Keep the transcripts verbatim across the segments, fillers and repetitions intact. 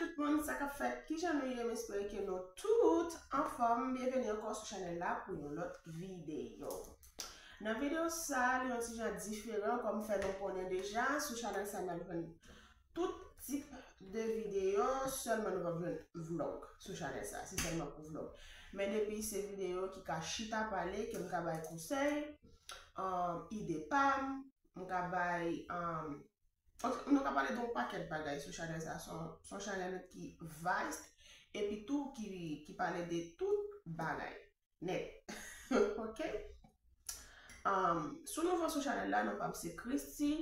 Tout moun, sa k ap fèt? Kijan nou ye? M espere ke nou tout anfòm. Byenveni ankò sou chanèl la pou yon lòt videyo. Nan videyo sa, li yon ti jan diferan, kòm fè nou konnen deja, sou chanèl sa n ap jwenn tout tip de videyo, sèlman nou p ap jwenn vlòg sou chanèl sa, se sèlman pou vlòg. Men depi se videyo ki ka chita pale, ke m ka bay konsèy, um, ide pa m, m ka bay, um, ok, nou ka pale de yon pakèt bagay sou chanèl sa, se yon, se yon chanèl ki vast, epi tou ki, ki pale de tout bagay nèt. Ok? Um, si w nouvo sou chanèl la, non pa m se Christy.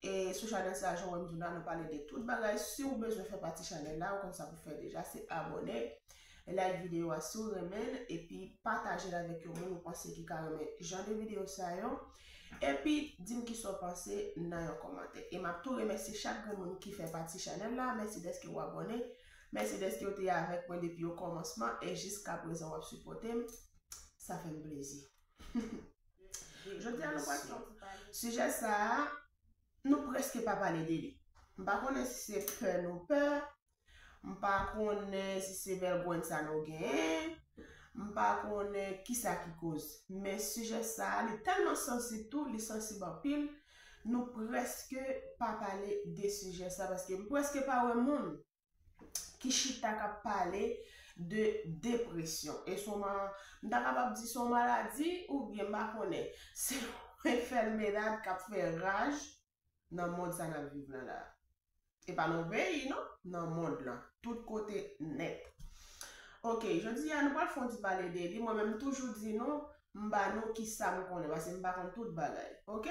E sou chanèl sa, jan w wè m di w la, nou pale de tout bagay. Si w bezwen fè pati chanèl la, ou konn sa pou fè deja, se abòne, like videyo a si w renmen l, epi pataje l avèk yon moun ou panse ki ka renmen jan de videyo sa yo. Epi di m kisa w panse nan yon kòmantè. E m ap tou remèsye chak grenn moun ki fè pati chanèl la. Mèsi dèske w abòne. Mèsi dèske w te avèk mwen depi okòmansman e jiskaprezan w ap sipòte m. Sa fè m plezi. Jodi a nou pral fè yon ti pale. Sijè sa a, nou prèske pa pale de li. M pa konnen si se pè nou pè, m pa konnen si se vègòny sa nou genyen, m pa konnen kisa ki koz. Men sijè sa a, li tèlman sansib tou, li sansib anpil, nou prèske pa pale de sijè sa, paske m prèske pa wè moun ki chita k ap pale de depresyon. E se yon ma-, m ta kapab di se yon maladi oubyen m pa konnen. Se yon enfèlmedad k ap fè raj nan mond sa n ap viv la la. E pa nan yon peyi, non, nan mond lan. Tout kote nèt. Ok, jodi a nou pral fè yon ti pale de li. Mwen menm m toujou di nou, m ba nou kisa m konnen, paske m pa konn tout bagay. Ok?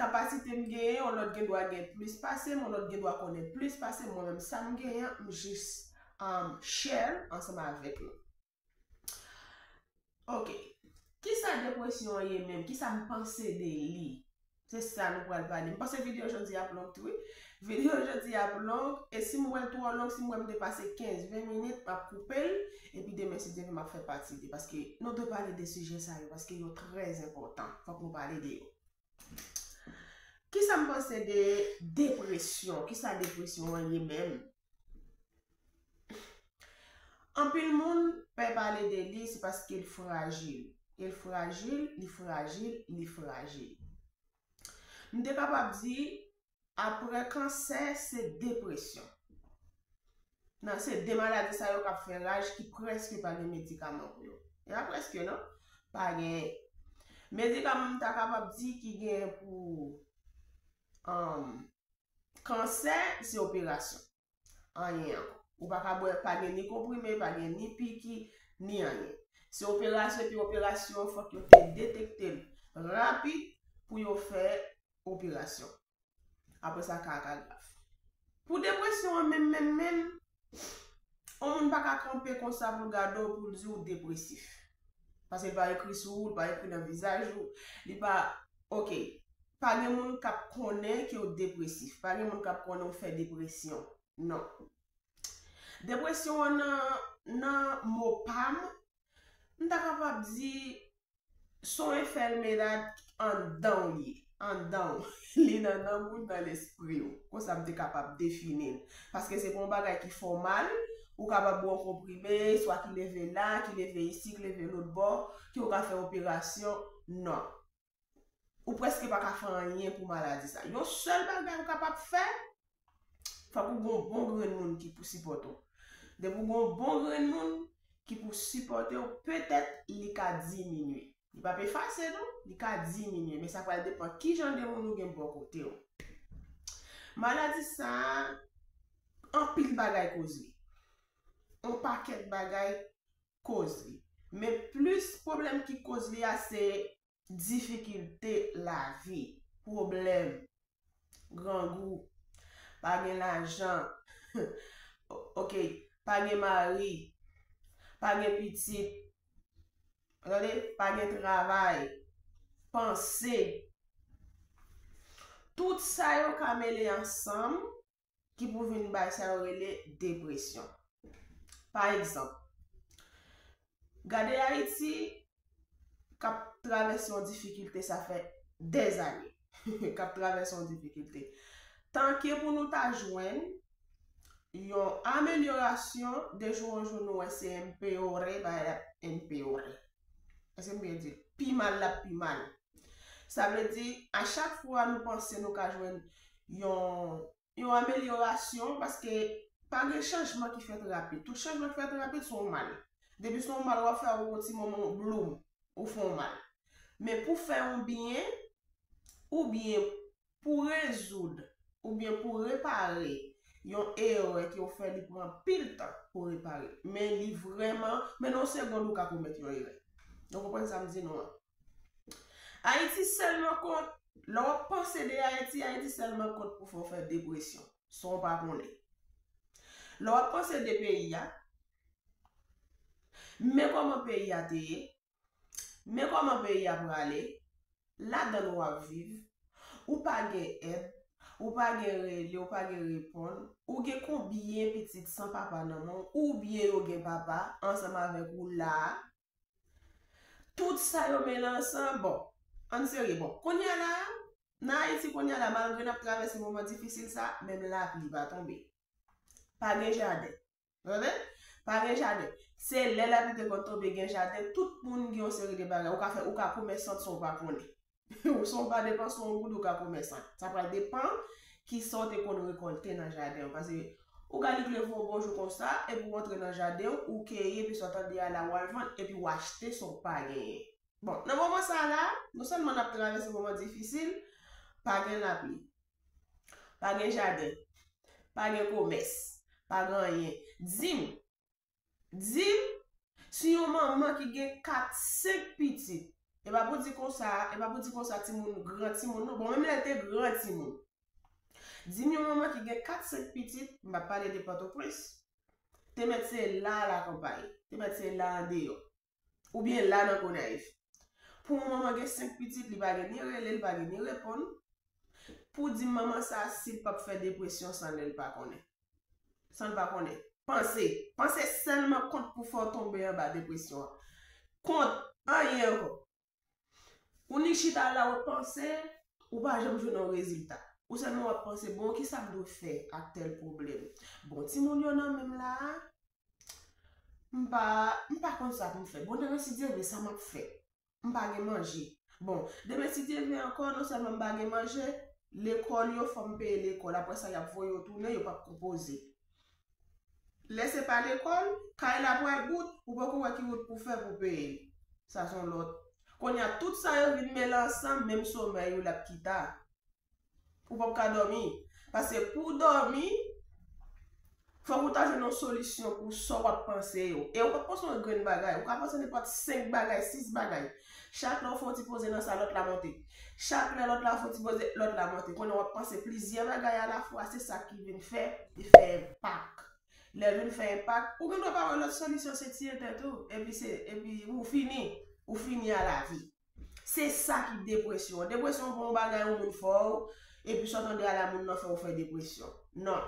Kapasite m genyen, yon lòt gen dwa gen plis pase m, yon lòt gen dwa konnen plis pase m. Mwen menm, sa m genyen an, m jis, um, share ansanm avèk nou. Ok. Kisa depresyon an ye menm? Kisa m panse de li? Se sa nou pral pale. M panse videyo jodi a ap long tou, wi. Videyo jodi a ap long, e si m wè l twò long, si m wè m depase kenz, ven minit, m ap koupe l, epi demen, si Dye vle, m ap fè pati de, paske nou dwe pale de sijè sa yo, paske yo trè enpòtan. Fòk nou pale de yo. Kisa m panse de depresyon? Kisa depresyon an ye menm? Anpil moun pè pale de li, se paske l frajil. E l frajil, li frajil, li frajil. M te kapab di, apre kansè, se depresyon. Nan se de maladi sa yo k ap fè raj, ki prèske pa gen medikaman pou yo. E pa prèske, non. Pa gen medikaman m ta kapab di ki gen pou, um, kansè, se operasyon. Anyen ankò. Ou pa ka bwè, pa gen ni konprime, pa gen ni piki, ni anyen. Se operasyon, epi operasyon an, fòk yo te detekte l rapid pou yo fè operasyon. Apre sa, ka a ka grav. Pou depresyon an menm, menm, menm, yon moun pa ka kanpe konsa pou l gade w, pou l di w depresif. Paske l pa ekri sou ou, l pa ekri nan vizaj ou, li pa, ok. Pa gen moun k ap konnen ke w depresif. Pa gen moun k ap konnen w fè depresyon. Non. Depresyon an nan, nan mo pa m, m ta kapab di, se yon enfèlmedad anndan w li ye. Anndan w. Li nan nanm ou, nan lespri w. Konsa m te kapab defini l. Paske se pa yon bagay ki fè w mal, ou kapab bwè yon konprime, swa ki leve la, ki leve isi, ki leve lòt bò, ke w ka fè operasyon. Non. Ou prèske pa ka fè anyen pou maladi sa. Yon sèl bagay ou kapab fè, fòk ou gen yon bon grenn moun ki pou sipòte w. Depi ou gen yon bon grenn moun ki pou sipòte w, petèt li ka diminye. Li p ap efase, non, li ka diminye. Men sa pral depann kijan de moun ou gen bò kote w. Maladi sa a, anpil bagay koz li. Yon pakèt bagay koz li. Men plis pwoblèm ki koz li a, se difikilte lavi, pwoblèm, grangou, pa gen lajan, o-, ok, pa gen mari, pa gen pitit, tande, pa gen travay, panse. Tout sa yo ka mele ansanm ki pou vin bay sa yo rele depresyon. Pa egzanp, gade Ayiti k ap travèse yon difikilte, sa fè dèzane k ap travèse yon difikilte. Tanke pou nou ta jwenn yon amelyorasyon, de jou an jou nou wè se empeore, bagay la ap empeore. Èske m byen di l? Pi mal l ap pi mal. Sa vle di, a chak fwa nou panse nou ka jwenn yon, yon amelyorasyon, paske pa gen chanjman ki fèt rapid. Tout chanjman ki fèt rapid se yon mal. Depi se yon mal w ap fè, ou yon ti moman w bloum, ou fè yon mal. Men pou fè yon byen, oubyen pou rezoud, oubyen pou repare yon erè ke w fè, li pran anpil tan pou repare. Men li vrèman, men nan yon segond ou ka komèt yon erè. Nou konprann sa m di nou an? Ayiti sèlman kont, lè w ap panse de Ayiti, Ayiti sèlman kont pou fè w fè depresyon, san w pa konnen. Lè w ap panse de peyi a, men kòman peyi a te ye, men kòman peyi a prale, ladan l w ap viv, ou pa gen èd, ou pa gen rele, ou pa gen reponn, ou gen konbyen pitit san papa nan men w, oubyen yo gen papa ansanm avèk ou la a. Tout sa yo mele ansanm, bon, ann serye, bon, kounye a la, nan Ayiti kounye a la, malgre n ap travèse moman difisil sa, menm lapli pa tonbe. Pa gen jaden. Tande? Pa gen jaden. Se lè lapli te konn tonbe gen jaden, tout moun gen yon seri de bagay. Ou ka fè, ou ka komèsant san w pa konnen. San w pa depanse yon goud, ou ka komèsant. Sa pral depann kisa w te konn rekòlte nan jaden an. Paske ou ka lik leve yon bon jou konsa, epi w antre nan jaden w, ou keyi, epi sa w tande a la, w al vann, epi w achte sa w pa genyen. Bon, nan moman sa la, non sèlman n ap travèse moman difisil, pa gen lapli, pa gen jaden, pa gen komès, pa gen anyen. Di m, di m, si yon manman ki gen kat, senk pitit, e pa pou di konsa, e pa pou di konsa timoun, gran timoun non, bon, menm lè l te gran timoun. Di m yon manman ki gen kat, senk pitit, m ap pale de Pòtoprens, te mèt se la lakanpay, te mèt se la andeyò. Oubyen la nan Gonayiv. Pou yon manman gen senk pitit, li pa gen ni rele, li pa gen ni reponn. Pou di manman sa, si l p ap fè depresyon san l pa konnen. San l pa konnen. Panse. Panse sèlman kont pou fè w tonbe anba depresyon an. Kont, anyen ankò. Ou nik chita la, w ap panse, ou pa janm jwenn yon rezilta. Ou sèlman w ap panse, bon, kisa m dwe fè ak tèl pwoblèm? Bon, timoun yo nan men m la a, m pa, m pa konn sa pou m fè. Bon, demen si Dye vle, sa m ap fè? M pa gen manje. Bon, demen si Dye vle ankò, non sèlman m pa gen manje, lekòl yo, fò m peye lekòl. Apre sa, y ap voye yo tounen, yo p ap konpoze. Lè se pa lekòl, kay la pral bout, ou poko wè ki wout pou fè pou peye l. Sa se yon lòt. Kounye a, tout sa yo vin mele ansanm, menm somèy ou l ap kite a. Ou p ap ka dòmi. Paske pou w dòmi, fòk ou ta jwenn yon solisyon pou sa w ap panse yo. E ou p ap panse yon grenn bagay. Ou ka panse nenpòt senk bagay, sis bagay. Chak lè w fè yon ti poze nan sa, lòt la monte. Chak lè lòt la fè yon ti poze, lòt la monte. Kounye a w ap panse plizyè bagay alafwa, se sa ki vin fè, li fè enpak. Lè l vin fè enpak, ou gen dwa pa wè lòt solisyon, se tiye tèt ou. Epi se, epi ou fini. Ou fini a lavi. Se sa ki depresyon. Depresyon pa yon bagay yon moun fè w, epi sa w tande a la moun nan fè w fè depresyon. Non.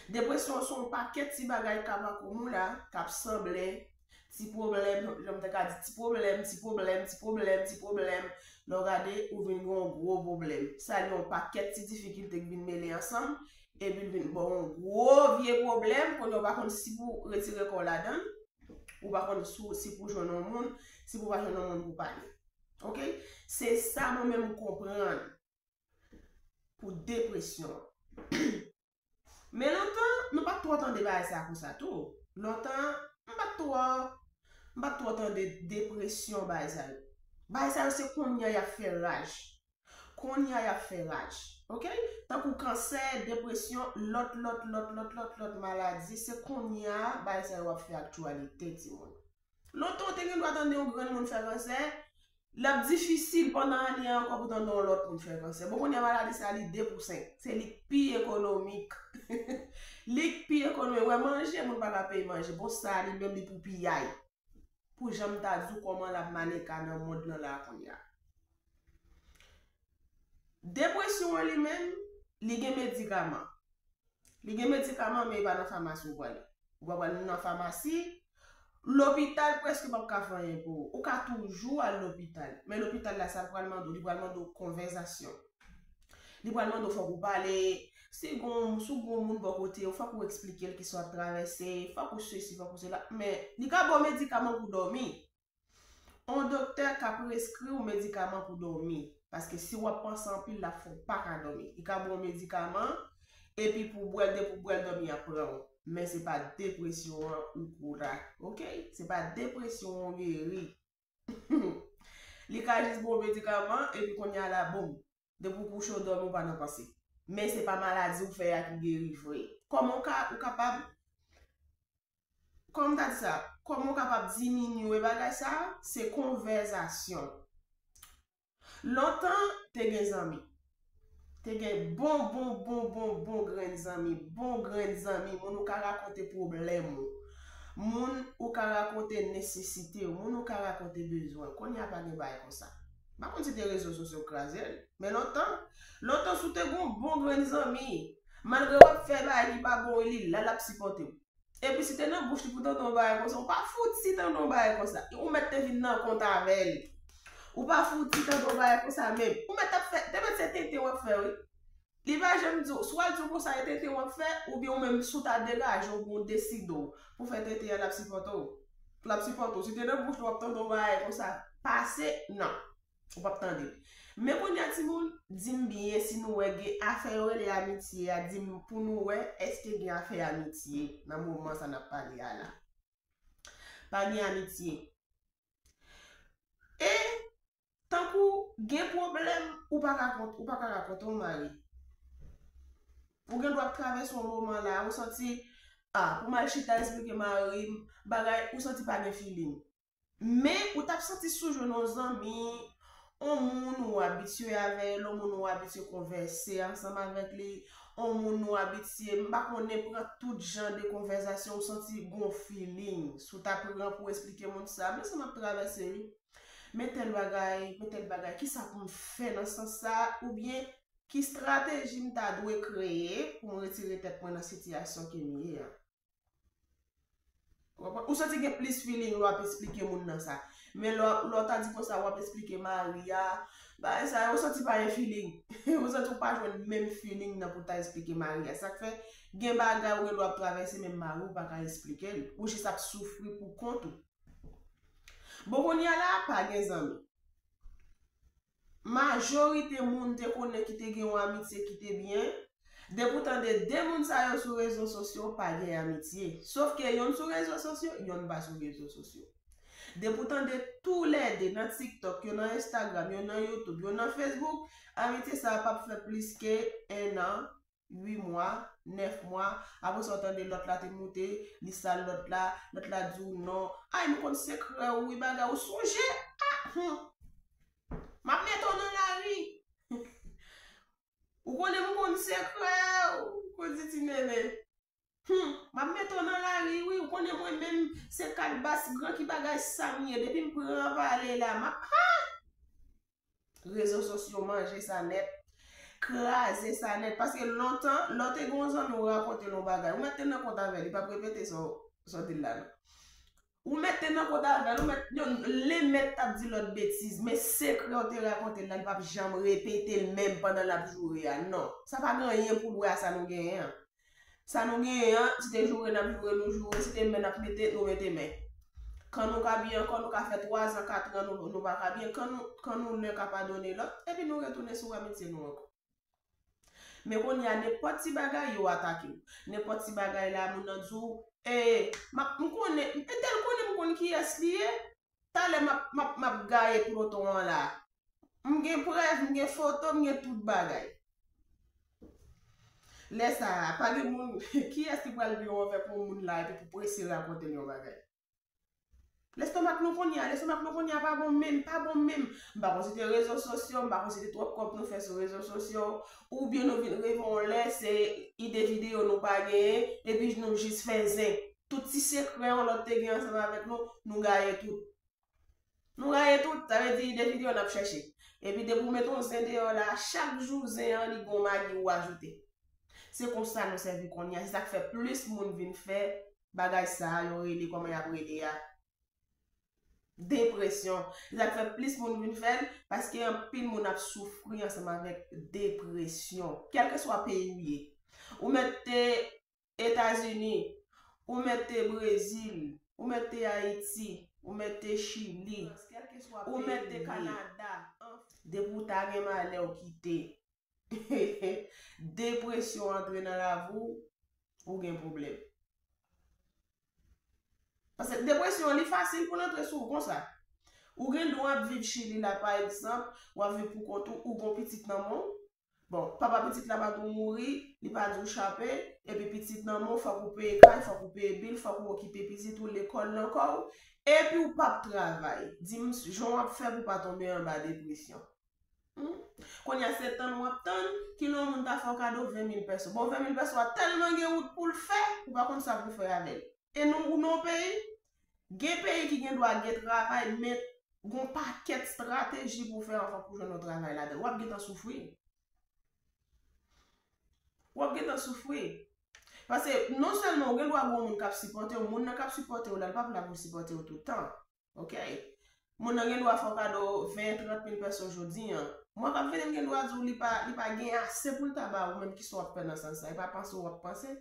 Depresyon se yon pakèt ti bagay k ap akoumile, k ap sanble, ti pwoblèm, jan m te ka di, ti pwoblèm, ti pwoblèm, ti pwoblèm, ti pwoblèm. Lè w gade, ou vin gen yon gwo pwoblèm. Sa li yon pakèt ti difikilte k vin mele ansanm, epi l vin ba w yon gwo vye pwoblèm, kounye a w pa konn si pou retire kò w ladan l, ou pa konn si, si pou jwenn yon moun, si pou pa jwenn yon moun pou pale. Oke? Se sa mwen menm m konprann pou depresyon. Men lontan, nou pa t twò tande bagay sa konsa tou. Lontan, m pa t twò, m pa t twò tande depresyon, bagay sa yo. Bagay sa yo se kounye a y ap fè raj. Kounye a y ap fè raj. Oke? Tankou kansè, depresyon, lòt, lòt, lòt, lòt, lòt, lòt maladi, se kounye a bagay sa yo ap fè aktyalite, timoun. Lontan, ou te gen dwa tande yon granmoun fè kansè, l ap difisil pandan ane a ankò pou tande yon lòt moun fè kansè. Bon, kounye a maladi sa, li de pou senk. Se li k pi ekonomik. Li k pi ekonomik. Wè manje, moun pa ka peye manje. Bon, sa, li menm, li pou piyay. Pou jan m ta di w kòman l ap maneka nan mond lan la kounye a. Depresyon an li menm, li gen medikaman. Li gen medikaman, men e pa nan famasi ou pral. Ou pa pral nan famasi. Lopital prèske p ap ka fè anyen pou ou. Ou ka toujou al lopital. Men lopital la, sa l pral mande w? Li pral mande w konvèsasyon. Li pral mande w fòk ou pale, Si gon, si w gon moun bò kote w, fòk ou eksplike l kisa w ap travèse, fòk ou sesi, fòk ou sela. Men, li ka ba w medikaman pou dòmi. On doktè ka preskri w medikaman pou dòmi. Paske si w ap panse anpil, l ap fè w pa ka dòmi. Li ka ba w medikaman, epi pou w bwè l, depi w bwè l, dòmi ap pran w. Men se pa depresyon an ou kura, oke? Se pa depresyon an ou geri. Li ka jis ba w medikaman, epi kounye a la, boum. Depi w kouche, w dòmi, w pa nan panse. Men se pa maladi w fè a ki geri vre. Kòman w ka, ou kapab, kòman m ta di sa? Kòman w kapab diminye bagay sa? Se konvèzasyon. Lontan, te gen zanmi. Te gen bon, bon, bon, bon, bon grenn zanmi. Bon grenn zanmi. Moun ou ka rakonte pwoblèm ou. Moun ou ka rakonte nesesite w. Moun ou ka rakonte bezwen w. Kounye a pa gen bagay konsa. M pa konn si te rezo sosyo k kraze l. Men lontan, lontan si w te gen yon bon grenn zanmi, malgre w ap fè bagay ki pa bon, li la, l ap sipòte w. Epi si te nan bouch li pou tande yon bagay konsa, ou pa fouti tande yon bagay konsa. Ou mèt te vin nan kont avè l. Ou pa fouti tande yon bagay konsa menm. Ou mèt ap fè, te mèt se tenten w ap fè, wi. Li pa janm di w, swa l di w konsa e tenten w ap fè, oubyen ou menm si w ta degaje w, oubyen w deside w pou fè tenten an, l ap sipòte w. L ap sipòte w. Si te nan bouch li w ap tande yon bagay konsa, pase, non. Ou p ap tande l. Men kounye a, timoun, di m byen si nou wè gen afè yo rele amitye a, di m pou nou wè èske gen afè amitye nan moman sa n ap pale a la. Pa gen amitye. E tankou gen pwoblèm, ou pa ka kont, ou pa ka rakonte yon mari. Ou gen dwa ap travèse yon moman la, ou santi, a, pou m al chita esplike mari m, bagay, ou santi pa gen feeling. Men ou t ap santi si w jwenn yon zanmi, yon moun ou abitye avè l, yon moun ou abitye konvèse ansanm avèk li, yon moun ou abitye, m pa konnen, pran tout jan de konvèsasyon, ou santi gon feeling. Si w ta pran pou w esplike moun sa, men sa m ap travèse, wi. Men tèl bagay, men tèl bagay, kisa pou m fè nan sans sa, oubyen ki estrateji m ta dwe kreye pou m retire tèt mwen nan sitiyasyon ke m ye a? Ou konprann? Ou santi gen plis feeling lè w ap esplike moun nan sa. Men lè w, lè w ta di konsa, w ap esplike mari a, bagay sa yo, ou santi pa gen feeling. Ou santi w pa jwenn menm feeling nan pou w ta esplike mari a. Sa k fè, gen bagay ou gen dwa ap travèse, menm mari w pa ka esplike l. Ou jis ap soufri pou kont ou. Bon, kounye a la, pa gen zanmi. Majorite moun te konnen ki te gen yon amitye ki te byen. Depi w tande de moun sa yo sou rezo sosyo, pa gen amitye. Sòf ke yonn sou rezo sosyo, yonn pa sou rezo sosyo. Depi w tande toulède nan TikTok, yo nan Instagram, yo nan YouTube, yo nan Facebook, amitye sa a p ap fè plis ke en an, uit mwa, nèf mwa, apre sa w tande lòt la te moute, li sal lòt la, lòt la di w non. Ay, m konn sekrè w wi, bagay, ou sonje? Ah, hmm. M ap mete w nan lari. Ou konnen m konn sekrè w, kou di ti nene. Hmm, m ap mete w nan lari wi, ou konnen mwen menm se kat bas gran ki bagay sa m ye, depi m pran pale la, m ap, ha! Rezo sosyo manje sa nèt, kraze sa nèt, paske lontan, lè w te gen yon zanmi w rakonte l yon bagay, ou mèt te nan kont avè l, li p ap repete sa w, sa w di l la non. Ou mèt te nan kont avè l, ou mèt, li mèt t ap di lòt betiz, men sekrè w te rakonte l la, li p ap janm repete l menm pandan l ap joure a, non. Sa pa gen anyen pou l wè a sa nou genyen an. Sa nou genyen an, si te joure n ap joure, nou joure, si te men n ap mete, nou mete men. Kan nou ka byen ankò, nou ka fè twa zan, kat an, nou, nou pa ka byen. Kan nou, kan nou lè ka padone lòt, epi nou retounen sou amitye nou ankò. Men kounye a, nenpòt ti bagay, yo atake w. Nenpòt ti bagay la, moun nan di w, e, m ap, m konnen, entèl konnen m konn kiyès li ye. Talè m ap, m ap, m ap gaye ploton an la. M gen prèv, m gen foto, m gen tout bagay. Lè sa a, pa gen moun, kiyès ki pral vin yon vè pou yon moun la, epi pou prese rakonte l yon bagay? Lestomak nou kounye a, lestomak nou kounye a pa bon menm, pa bon menm. M pa konn si te rezo sosyo, m pa konn si te twòp kòb nou fè sou rezo sosyo, oubyen nou vin rive yon lè, se ide videyo nou pa genyen, epi nou jis fè zen. Tout ti sekrè yon lòt te gen ansanm avèk nou, nou gaye tout. Nou gaye tout, sa vle di ide videyo n ap chèche. Epi depi w mete yon zen deyò la, chak jou zen an, li gon magi ou ajoute. Se konsa nou sèvi kounye a. Se sa k fè plis moun vin fè bagay sa a, yo rele, kòman y ap rele a, depresyon. Se sa k fè plis moun vin fè l, paske anpil moun ap soufri ansanm avèk depresyon. Kèlkeswa peyi w ye, Ou mèt te Etazini, ou mèt te Brezil, ou mèt te Ayiti, ou mèt te Chili, ou mèt te Kanada. Depi w ta gen malè w kite, depresyon antre nan lavi w, ou gen pwoblèm. Paske depresyon an, li fasil pou l antre sou w konsa. Ou gen dwa ap viv Chili la, pa egzanp, w ap viv pou kont ou, ou gon pitit nan men w. Bon, papa pitit la pa di w mouri, li pa di w chape, epi pitit nan men w, fòk ou peye kay, fòk ou peye bil, fòk ou okipe pitit ou, lekòl nan kò w, epi w p ap travay. Di m jan w ap fè pou w pa tonbe anba depresyon. Hmm? Kounye a se tann w ap tann, kilè yon moun ta fè w kado ven mil pèso. Bon, ven mil pèso a tèlman gen wout pou l fè, ou pa konn sa pou w fè avè l. E nou, nou nan yon peyi, gen peyi ki gen dwa gen travay, men gon pakèt estrateji pou w fè anvan pou w jwenn yon travay ladan. W ap gentan soufri. W ap gentan soufri. Paske non sèlman ou gen dwa gen yon moun k ap sipòte w, moun nan k ap sipòte w la, li p ap la pou l sipòte w tout tan. Ok? Moun nan gen dwa fè w kado ven, trant mil pèso jodi an. Mwa k ap vini, m gen dwa di w li pa, li pa gen ase pou l ta ba ou, menm kisa w ap fè nan sans sa? E pa panse w ap panse?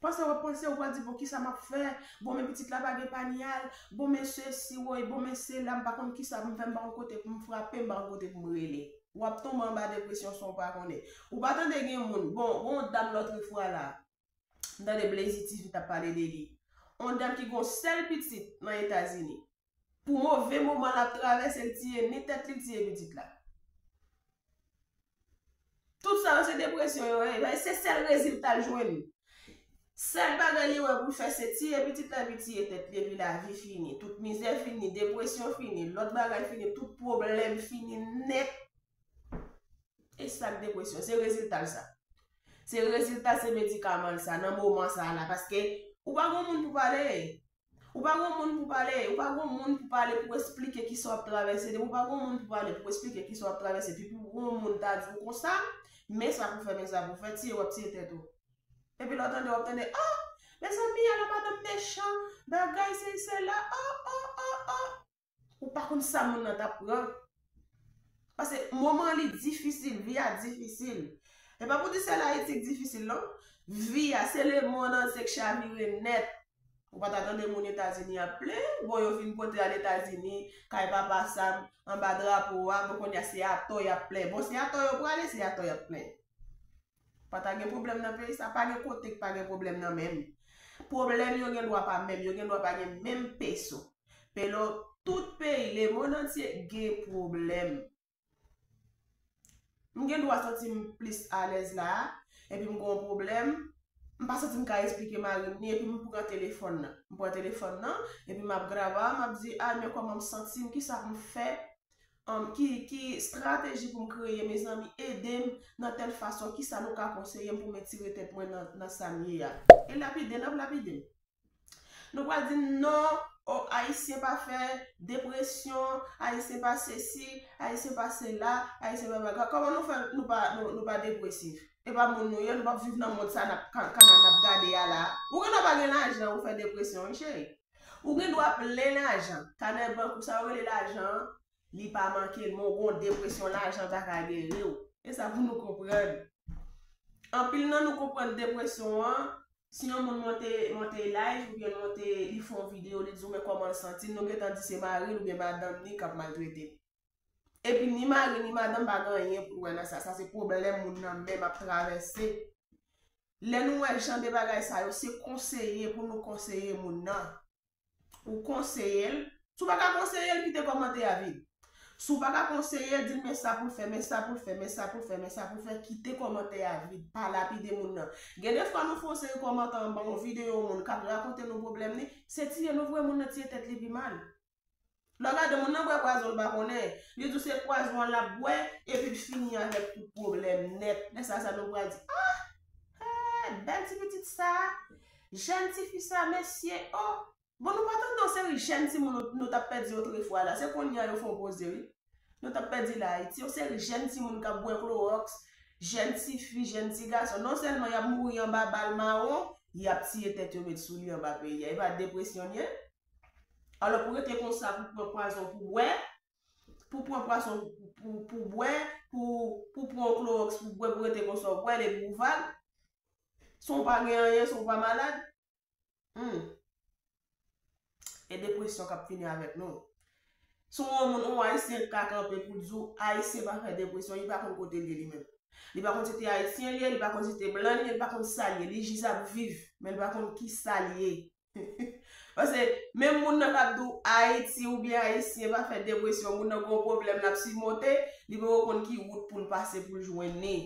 Panse w ap panse, ou pral di, bon, kisa m ap fè? Bon, men pitit la pa gen panyal. Bon, men sesi, woy, bon, men sela, m pa konn kisa pou m fè, m pa konn kote pou m frape, m pa konn kote pou m rele. W ap tonbe anba depresyon san w pa konnen. Ou pa tande gen moun, bon, gon dam lòtrefwa la, m tande Blazy T V t ap pale de li. On dam ki gon sèl pitit nan Etazini. Pou move moman l ap travèse, l tiye ni tèt li, l tiye pitit la. Tout sa yo se depresyon yo ye. Se sèl rezilta l jwenn. Sèl bagay li wè pou l fè se tiye pitit la, epi tiye tèt li, epi lavi fini. Tout mizè fini, depresyon fini, lòt bagay fini, tout pwoblèm fini nèt. E sa k depresyon, se rezilta l sa. Se rezilta, se medikaman l sa nan moman sa la. Paske ou pa gon moun pou pale. Ou pa gon moun pou pale. Ou pa gon moun pou pale pou esplike kisa w ap travèse. Depi ou pa gon moun pou pale pou esplike kisa w ap travèse, epi pou gon moun ta di w konsa, men sa pou fè, men sa pou fè, tiye w ap tiye tèt ou. Epi lè w tande, w ap tande, ah, mezanmi, ala madanm mechan, bagay, se, se la, oh, oh, oh, oh. Ou pa konn sa moun nan t ap pran. Paske moman li difisil, vi a difisil. E pa pou di sèl Ayiti k difisil, non. Vi a, se lemonn antye k chavire nèt. Ou pa ta tande moun Etazini ap plenyen, bon, yo fin pote al Etazini, kay papa Sam, anba drapo a, bon, kounye a se atò y ap plenyen. Bon, se atò yo prale, se atò y ap plenyen. Pa ta gen pwoblèm nan peyi sa, pa gen kote k pa gen pwoblèm nan menm. Pwoblèm yo gen dwa pa menm, yo gen dwa pa gen menm peso. Pelo, tout peyi, lemonn antye gen pwoblèm. M gen dwa santi m plis alèz la, epi m gen yon pwoblèm, m pa santi m ka esplike mari m ni, epi m pran telefòn nan. M pran telefòn nan, epi m ap grava, m ap di, ah, men kòman m santi m, kisa pou m fè, um, ki, ki estrateji pou m kreye, mezanmi, ede m nan tèl fason, kisa nou ka konseye m pou m etire tèt mwen nan, nan sa m ye a. E lapide, n ap lapide m. Nou pral di non, oh, Ayisyen pa fè depresyon, Ayisyen pa sesi, Ayisyen pa sela, Ayisyen pa bagay. Kòman nou fè nou pa, nou, nou pa depresif? E pa moun nou ye, nou p ap viv nan mond sa n ap, ka-, kanal n ap gade a la. Ou gen dwa pa gen lajan, ou fè depresyon, wi, cheri. Ou gen dwa plen lajan. Kanè bank ou sa yo rele lajan an, li pa manke l, men w gon depresyon, lajan pa ka geri w. E sa pou nou konprann. Anpil nan nou konprann depresyon an, si yon moun monte, monte live oubyen l monte, li fè yon videyo, li di w men kòman l santi l, nou gentan di se mari l oubyen madanm li k ap maltrete l. Epi ni mari ni madanm pa gen anyen pou l wè nan sa. Sa se pwoblèm moun nan menm ap travèse. Lè nou wè jan de bagay sa yo, se konseye pou nou konseye moun nan. Ou konseye l. Si w pa ka konseye l, kite kòmantè a vid. Si w pa ka konseye l, di l men sa pou l fè, men sa pou l fè, men sa pou l fè, men sa pou l fè, kite kòmantè a vid. Pa lapide moun nan. Gen de fwa nou fè yon seri kòmantè anba yon videyo yon moun k ap rakonte nou pwoblèm li, se tiye nou voye moun nan tiye tèt li pi mal. Lè w gade moun nan bwè pwazon l pa konnen, li di w se pwazon an l ap bwè, epi l fini avèk tout pwoblèm nèt. Lè sa sa nou pral di, ah, eh, bèl ti pitit sa, jèn tifi sa, mesye, oh. Bon, nou pa tande yon seri jèn timoun nou, nou t ap pèdi otrefwa la. Se kounye a yo fè yon poze, wi. Nou t ap pèdi la Ayiti. Yon seri jèn timoun k ap bwè klowòks, jèn tifi, jèn ti gason. Non sèlman y ap mouri anba bal mawon, y ap tiye tèt yo met sou li anba peyi a. E pa depresyon l ye? Alò, pou rete konsa, pou pran pwazon pou bwè, pou pran pwazon pou, pou, pou bwè, pou, pou pran klowòks pou bwè, pou rete konsa, w bwè l epi w vag. Si w pa gen anyen, si w pa malad, hmm, e depresyon k ap fini avèk nou. Si yon moun, yon Ayisyen ka kanpe pou l di w, Ayisyen pa fè depresyon, li pa konn kote l ye li menm. Li pa konn si te Ayisyen li ye, li pa konn si te blan li ye, li pa konn sa li ye. Li jis ap viv, men li pa konn ki sa li ye. Paske menm moun nan k ap di w Ayiti oubyen Ayisyen pa fè depresyon, moun nan gen yon pwoblèm l ap simonte, li poko konn ki wout pou l pase pou l jwenn li.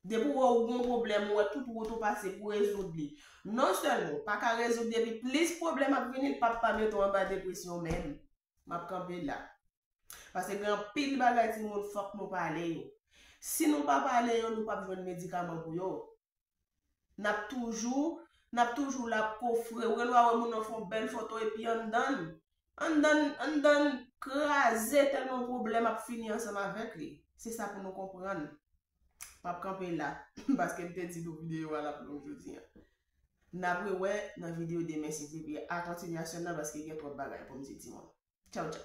Depi w wè w gen yon pwoblèm, ou wè tout wout ou pase pou rezoud li. Non sèlman w pa ka rezoud, depi plis pwoblèm ap vini, l p ap pa mete w anba depresyon menm. M ap kanpe la. Paske gen anpil bagay timoun fòk nou pale yo. Si nou pa pale yo, nou p ap jwenn medikaman pou yo. N ap toujou, n ap toujou la ap kofre. Ou gen dwa wè moun nan fè yon bèl foto epi anndan l, anndan l, anndan l kraze tèlman pwoblèm ap fini ansanm avèk li. Se sa pou nou konprann. M ap kanpe la, paske m te di nou videyo a l ap long jodi a. N ap rewè nan videyo demen si Dye vle a kontinyasyon nan, paske gen twòp bagay pou m di timoun. Tchaw, tchaw.